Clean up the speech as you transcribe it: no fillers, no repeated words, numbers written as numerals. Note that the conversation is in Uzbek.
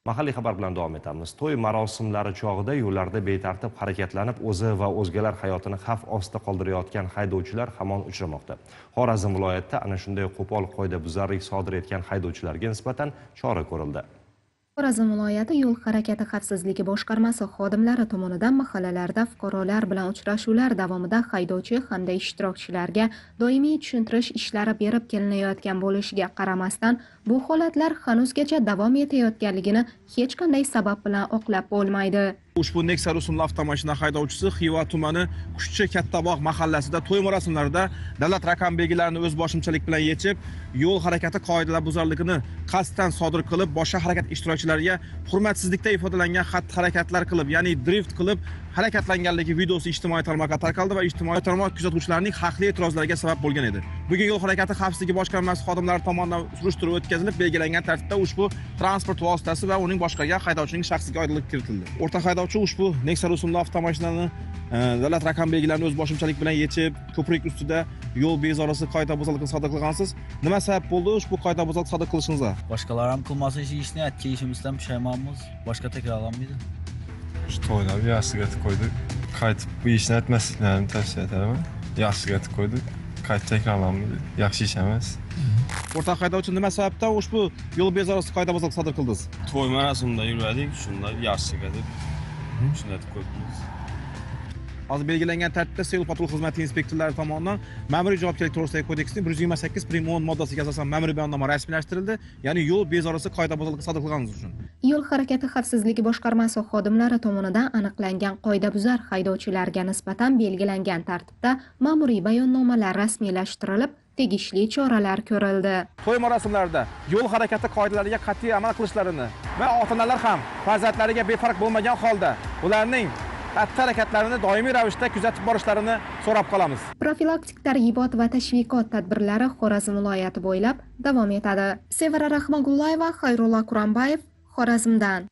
Mahalliy xabar bilan davom etamiz. To'y marosimlari chog'ida yo'llarda betartib harakatlanib, o'zi va o'zgalar hayotini xavf ostida qoldirayotgan haydovchilar hamon uchramoqda. Xorazm viloyatida ana shunday qo'pol qoidabuzarlik sodir etgan haydovchilarga nisbatan chora ko'rildi. Xorazm viloyati yo'l harakati xavfsizligi boshqarmasi xodimlari tomonidan mahallalarda fuqarolar bilan uchrashuvlar davomida haydovchi hamda ishtirokchilarga doimiy tushuntirish ishlari berib kelinayotgan bo'lishiga qaramasdan, bu holatlar hanuzgacha davom etayotganligini hech qanday sabab bilan oqlab bo'lmaydi. Ushbu Nexia rusumli avtomashina haydovchisi Xiva tumani Qushchi Kattabog' mahallasida to'y marosimlarida davlat raqam belgilarini o'z boshimchalik bilan yechib, yo'l harakati qoidalar buzarligini qasddan sodir qilib, boshqa harakat ishtirokchilariga hurmatsizlikda ifodalangan xatti-harakatlar qilib, ya'ni drift qilib harakatlanganligi videosi ijtimoiy tarmoqqa tarqaldi va ijtimoiy tarmoq kuzatuvchilarining haqli e'tirozlariga sabab bo'lgan edi. Bugun yo'l harakati xavfsizligi boshqarmasi xodimlari tomonidan surishtiruv o'tkazilib, belgilangan tartibda ushbu transport vositasi va uning boshqargan haydovchining shaxsiga oydinlik kiritildi. O'rta haydovchi ushbu Nexia rusumli avtomashinani davlat raqam belgilarini o'z boshimchalik bilan yechib, ko'prik ustida yo'l bezorisi qoidabuzarlikni sodir qilgansiz. Nima sabab bo'ldi ushbu qoidabuzarlik sodir qilishingizga? Başkalarının kılması işini etki işimizden pişmanımız. Başka tekrarlanmaydı. Şu toyda bir yastık atıp koyduk. Qaytib bu ishni etmasliklarini tavsiya etaman. Yastık atıp koyduk. Qaytib tekrarlanmaydi. Yaxshi ish emas. O'rtoq haydovchi, nima sababdan ushbu yo'l bezorisi qoidabuzarlik sodir qildingiz? To'y marosimida yurdik, shunda yastık atib, shunday etib qo'yibmiz. Hozir belgilangan tartibda yo'l patrul xizmati inspektorlari tomonidan ma'muriy javobgarlik to'g'risidagi kodeksning 128 prim 10 moddasiga asosan ma'muriy bayonnoma rasmiylashtirildi, ya'ni yo'l bezorisi qoidabuzarlik sodir qilganingiz uchun. Yo'l harakati xavfsizligi boshqarmasi xodimlari tomonidan aniqlangan qoidabuzar haydovchilarga nisbatan belgilangan tartibda ma'muriy bayonnomalar rasmiylashtirilib, tegishli choralar ko'rildi. To'y marosimlarida yo'l harakati qoidalariga qat'iy amal qilishlarini va ota-onalar ham farzandlariga befarq bo'lmagan holda ularning xatti-harakatlarini doimiy ravishda kuzatib borishlarini so'rab qolamiz. Profilaktik targ'ibot va tashviqot tadbirlari Xorazm viloyati bo'ylab davom etadi. Sevara Rahmagullayeva, Xayrullo Quronbayev, Xorazmdan.